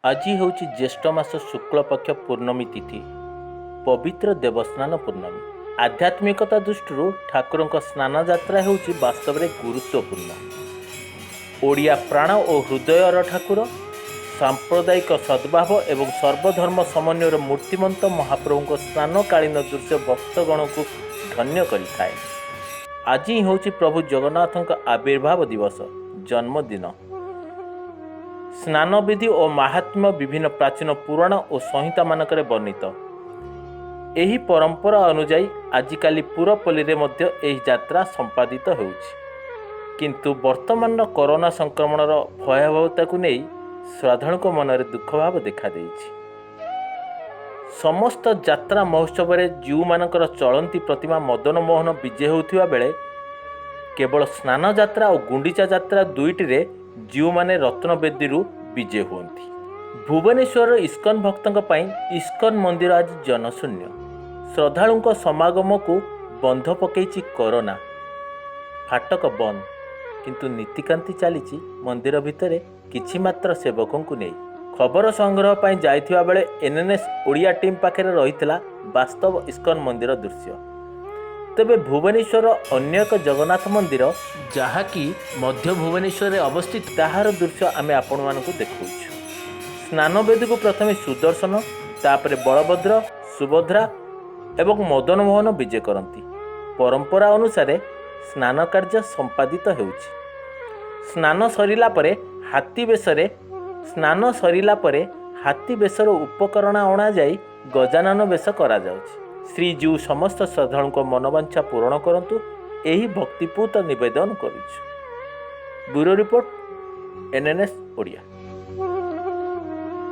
ଆଜି ହେଉଛି ଜ୍ୟେଷ୍ଠ ମାସ ଶୁକ୍ଳପକ୍ଷ ପୂର୍ଣ୍ଣମୀ ତିଥି, ପବିତ୍ର ଦେବସ୍ନାନ ପୂର୍ଣ୍ଣମୀ। ଆଧ୍ୟାତ୍ମିକତା ଦୃଷ୍ଟିରୁ ଠାକୁରଙ୍କ ସ୍ନାନ ଯାତ୍ରା ହେଉଛି ବାସ୍ତବରେ ଗୁରୁତ୍ୱପୂର୍ଣ୍ଣ। ଓଡ଼ିଆ ପ୍ରାଣ ଓ ହୃଦୟର ଠାକୁର, ସାମ୍ପ୍ରଦାୟିକ ସଦ୍ଭାବ ଏବଂ ସର୍ବଧର୍ମ ସମନ୍ୱୟର ମୂର୍ତ୍ତିମନ୍ତ ମହାପ୍ରଭୁଙ୍କ ସ୍ନାନକାଳୀନ ଦୃଶ୍ୟ ଭକ୍ତଗଣଙ୍କୁ ଧନ୍ୟ କରିଥାଏ। ଆଜି ହିଁ ହେଉଛି ପ୍ରଭୁ ଜଗନ୍ନାଥଙ୍କ ଆବିର୍ଭାବ ଦିବସ, ଜନ୍ମଦିନ। ସ୍ନାନବିଧି ଓ ମାହାତ୍ମ୍ୟ ବିଭିନ୍ନ ପ୍ରାଚୀନ ପୁରାଣ ଓ ସଂହିତାମାନଙ୍କରେ ବର୍ଣ୍ଣିତ। ଏହି ପରମ୍ପରା ଅନୁଯାୟୀ ଆଜିକାଲି ପୁରପଲ୍ଲୀରେ ମଧ୍ୟ ଏହି ଯାତ୍ରା ସମ୍ପାଦିତ ହେଉଛି। କିନ୍ତୁ ବର୍ତ୍ତମାନର କରୋନା ସଂକ୍ରମଣର ଭୟାବହତାକୁ ନେଇ ଶ୍ରଦ୍ଧାଳୁଙ୍କ ମନରେ ଦୁଃଖଭାବ ଦେଖାଦେଇଛି। ସମସ୍ତ ଯାତ୍ରା ମହୋତ୍ସବରେ ଜୀଉମାନଙ୍କର ଚଳନ୍ତି ପ୍ରତିମା ମଦନମୋହନ ବିଜେ ହେଉଥିବା ବେଳେ କେବଳ ସ୍ନାନ ଯାତ୍ରା ଓ ଗୁଣ୍ଡିଚା ଯାତ୍ରା ଦୁଇଟିରେ ଜୀଉମାନେ ରତ୍ନବେଦୀରୁ ବିଜେ ହୁଅନ୍ତି। ଭୁବନେଶ୍ୱରର ଇସ୍କନ ଭକ୍ତଙ୍କ ପାଇଁ ଇସ୍କନ ମନ୍ଦିର ଆଜି ଜନଶୂନ୍ୟ। ଶ୍ରଦ୍ଧାଳୁଙ୍କ ସମାଗମକୁ ବନ୍ଧ ପକେଇଛି କରୋନା। ଫାଟକ ବନ୍ଦ, କିନ୍ତୁ ନୀତିକାନ୍ତି ଚାଲିଛି ମନ୍ଦିର ଭିତରେ କିଛି ମାତ୍ର ସେବକଙ୍କୁ ନେଇ। ଖବର ସଂଗ୍ରହ ପାଇଁ ଯାଇଥିବା ବେଳେ ଏନ୍ଏନ୍ଏସ୍ ଓଡ଼ିଆ ଟିମ୍ ପାଖରେ ରହିଥିଲା ବାସ୍ତବ ଇସ୍କନ ମନ୍ଦିର ଦୃଶ୍ୟ। ତେବେ ଭୁବନେଶ୍ୱରର ଅନ୍ୟ ଏକ ଜଗନ୍ନାଥ ମନ୍ଦିର, ଯାହାକି ମଧ୍ୟ ଭୁବନେଶ୍ୱରରେ ଅବସ୍ଥିତ, ତାହାର ଦୃଶ୍ୟ ଆମେ ଆପଣମାନଙ୍କୁ ଦେଖାଉଛୁ। ସ୍ନାନବେଦୀକୁ ପ୍ରଥମେ ସୁଦର୍ଶନ, ତାପରେ ବଳଭଦ୍ର, ସୁଭଦ୍ରା ଏବଂ ମଦନମୋହନ ବିଜେ କରନ୍ତି। ପରମ୍ପରା ଅନୁସାରେ ସ୍ନାନ କାର୍ଯ୍ୟ ସମ୍ପାଦିତ ହେଉଛି। ସ୍ନାନ ସରିଲା ପରେ ହାତୀ ବେଶରେ ସ୍ନାନ ସରିଲା ପରେ ହାତୀ ବେଶର ଉପକରଣ ଅଣାଯାଇ ଗଜାନନ ବେଶ କରାଯାଉଛି। ଶ୍ରୀଜୀଉ ସମସ୍ତ ଶ୍ରଦ୍ଧାଳୁଙ୍କ ମନୋବାଞ୍ଛା ପୂରଣ କରନ୍ତୁ, ଏହି ଭକ୍ତିପୂତ ନିବେଦନ କରୁଛୁ। Bureau report, NNS Odia.